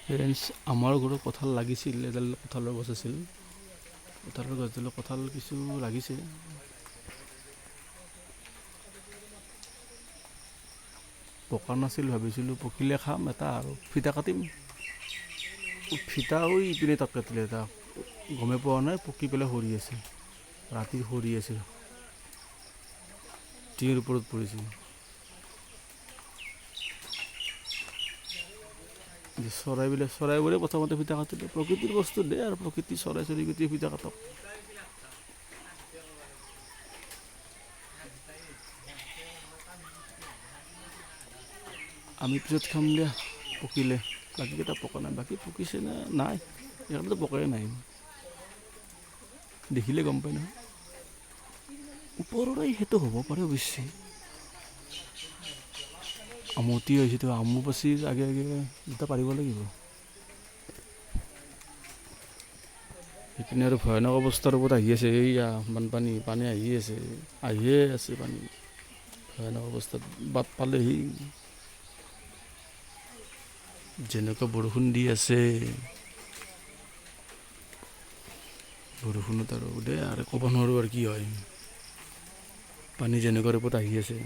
Friends, আমাৰ ঘৰত কঁঠাল লাগিছিল, এডাল কঁঠালৰ গছ আছিল। কঁঠালৰ গছডালত কঁঠাল কিছু লাগিছে। পকা নাছিল, ভাবিছিলোঁ পকিলে খাম এটা আৰু ফিটা কাটিম। ফিটা ইপিনে তাত কাটিলে এটা, গমেই পোৱা নাই, পকি পেলাই সৰি আছে, ৰাতি সৰি আছে, টিঙৰ ওপৰত পৰিছে। চৰাইবিলাক, চৰাইবোৰে প্ৰথমতে ফিটা কাটিলে। প্ৰকৃতিৰ বস্তু দে আৰু, প্ৰকৃতি চৰাই চৰিকটিয়ে ফিটা কাটক। আমি পিছত খাম দিয়া পকিলে। বাকীকেইটা পকা নাই, বাকী পকিছে নে নাই, এইকাৰণেতো পকাই নাই, দেখিলে গম পাই নহয়। ওপৰৰে সেইটো হ'ব পাৰে অৱশ্যে। আমতি হৈছেতো, আমুবাচীৰ আগে আগে দুটা পাৰিব লাগিব। সেইপিনে আৰু ভয়ানক অৱস্থাৰ ওপৰত আহি আছে। এইয়া বানপানী, পানী আহি আছে, আহিয়ে আছে পানী। ভয়ানক অৱস্থাত বাট পালেহি। যেনেকুৱা বৰষুণ দি আছে, বৰষুণত আৰু দে আৰু ক'ব নোৱাৰোঁ আৰু কি হয়। পানী যেনেকুৱা ৰূপত আহি আছে।